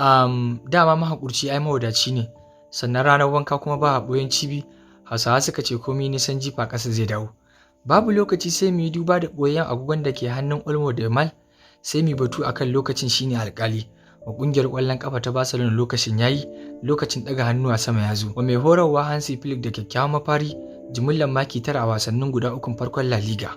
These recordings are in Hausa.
Dama mahaƙurci ai mawadaci ne, sannan ranar wanka kuma ba a ɓoyen cibi. Hausawa suka ce komai nisan jifa ƙasa zai dawo. Babu lokaci, sai mu yi duba da ɓoyayyen agogon da ke hannun Olmo da Yamal, sai mu batu akan lokacin shine alƙali. Wa ƙungiyar ƙwallon ƙafa ta Barcelona, lokacin yayi, lokacin ɗaga hannu a sama ya zo. Wa mai horarwa Hansi Flick da kyakkyawan mafari, jimillar maki 9 a wasannin guda ukun farkon La Liga.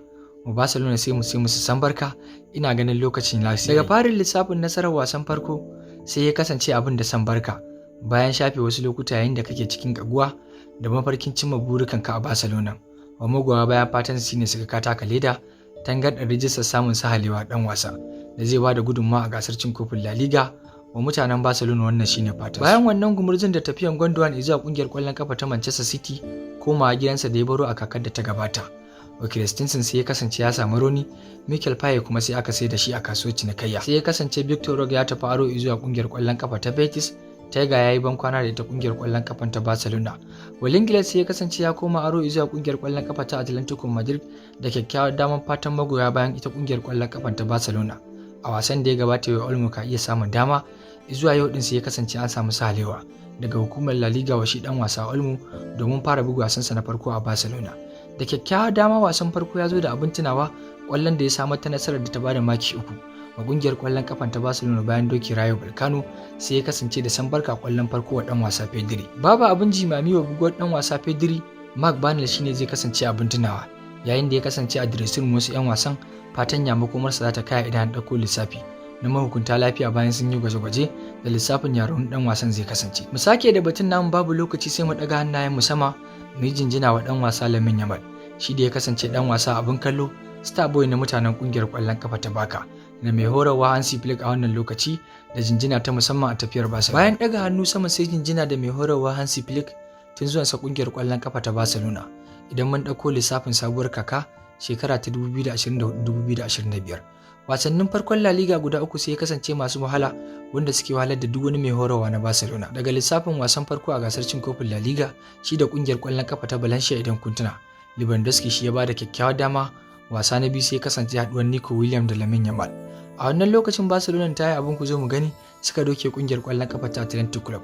Mu Barcelona sai mu sai musu san barka, ina ganin lokacin lafiya. Daga farin lissafin nasarar wasan farko sai ya kasance abin da san barka. Bayan shafe wasu lokuta yayin da kake cikin kaguwa da mafarkin cimma burukanka a Barcelona. Wa magoya bayan fatan su ne suka taka leda tangarɗar rijistar samun sahalewa dan wasa da zai ba da gudunmawa a gasar cin kofin La Liga wa mutanen Barcelona, wannan shine fatan. Bayan wannan gumurzun da tafiyan Gundogan zuwa kungiyar kwallon kafa ta Manchester City, komawa gidansa da ya baro a kakar da ta gabata. Wa Christensen sai ya kasance ya samu rauni, Michael Faye kuma sai aka sai da shi a kasuwar cinikayya. Sai ya kasance Victor Roque ya tafi aro zuwa kungiyar kwallon kafa ta Betis, Taiga ya yi bankwana da ita kungiyar kwallon kafan ta Barcelona. Lenglet sai ya kasance ya koma aro zuwa kungiyar kwallon kafa ta Atlantico Madrid da kyakkyawar damar fatan magoya bayan ita kungiyar kwallon kafan ta Barcelona. A wasan da ya gabata yau Olmo ka iya samun dama, zuwa yau din sai ya kasance an samu sahalewa daga hukumar La Liga wa shi dan wasa Olmo domin fara buga wasansa na farko a Barcelona. Da kyakkyawar dama wasan farko ya zo da abin tunawa, kwallon da ya samar ta nasarar da ta bada maki 3 wa kungiyar kwallon kafan ta Barcelona bayan doki Rayo Vallecano, sai ya kasance da san barka kwallon farko wa dan wasa Pedri. Babu abin jimami wa buguwar dan wasa Pedri, Marc Bernal shine zai kasance abin tunawa yayin da ya kasance a dressing room wasu 'yan wasan fatan ya makomarsa za ta kaya idan an ɗauko lissafi na mahukunta lafiya bayan sun yi gwaje-gwaje da lissafin yaron dan wasan zai kasance. Mu sake da batun namu, babu lokaci, sai mu ɗaga hannayen mu sama mu yi jinjina wa dan wasa Lamine Yamal, shi da ya kasance dan wasa abin kallo, star boy na mutanen kungiyar kwallon kafa ta Barca da mai horarwa Hansi Flick a wannan lokaci da jinjina ta musamman a tafiyar Barcelona. Bayan ɗaga hannu sama sai jinjina da mai horarwa Hansi Flick tun zuwansa kungiyar kwallon kafa ta Barcelona. Idan mun ɗauko lissafin sabuwar kaka shekara ta 2024-2025, wasannin farkon La Liga guda uku sai ya kasance masu wahala wanda suke wahalar da duk wani mai horarwa na Barcelona. Daga lissafin wasan farko a gasar cin kofin La Liga shi da kungiyar kwallon kafa ta Valencia, idan kun tuna, Lewandowski shi ya bada kyakkyawar dama. Wasa na biyu sai ya kasance haduwar Nico Williams da Lamine Yamal. A wannan lokacin Barcelona ta yi abin ku zo mu gani, suka doke kungiyar kwallon kafa ta Athletic Club.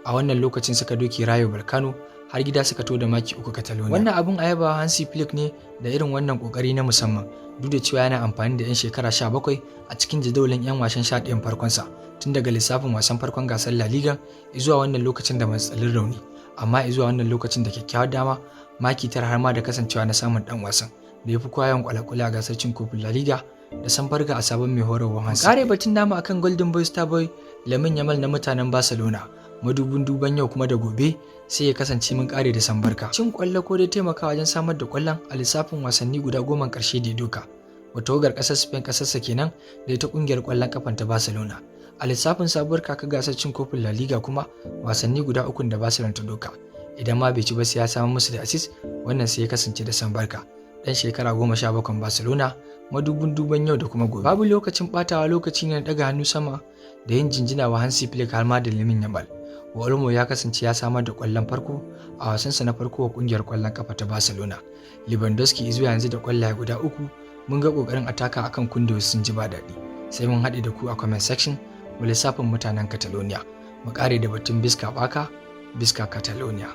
A wannan lokacin suka doke Rayo Vallecano har gida, suka to da maki 3 Catalonia. Wannan abun a yaba Hansi Flick ne da irin wannan kokari na musamman, duk da cewa yana amfani da 'yan shekara 17 a cikin jadawalin 'yan wasan 11 farkonsa tun daga lissafin wasan farkon gasar La Liga zuwa wannan lokacin da matsalin rauni, amma zuwa wannan lokacin da kyakkyawar dama maki 9 har ma da kasancewa na samun dan wasan da ya fi kwayan kwalakwala a gasar cin kofin La Liga da san farga a sabon mai horarwa Hansi. Kare batun namu akan Golden Boy, Star Boy Lamine Yamal na mutanen Barcelona, madubin duban yau kuma da gobe, sai ya kasance mun kare da san barka. Cin kwallo ko dai taimakawa wajen samar da kwallon a lissafin wasanni guda 10 karshe da ya doka. Wata tawagar kasar Spain, kasarsa kenan, da ita kungiyar kwallon kafan ta Barcelona. A lissafin sabuwar kaka gasar cin kofin La Liga kuma, wasanni guda ukun da Barcelona ta doka. Idan ma bai ci ba sai ya samu musu da assist, wannan sai ya kasance da san barka. Dan shekara 17 Barcelona, madubin duban yau da kuma gobe. Babu lokacin batawa, lokaci ne na daga hannu sama da yin jinjina wa Hansi Flick har ma da Lamine Yamal. Wa Olmo ya kasance ya samar da kwallon farko a wasansa na farko wa kungiyar kwallon kafa ta Barcelona. Lewandowski zuwa yanzu da kwallaye guda uku, mun ga kokarin ataka akan Kounde, sun ji ba daɗi. Sai mun haɗe da ku a comment section wa lissafin mutanen Catalonia. Mu kare da batun Visca Barca, Visca Catalonia.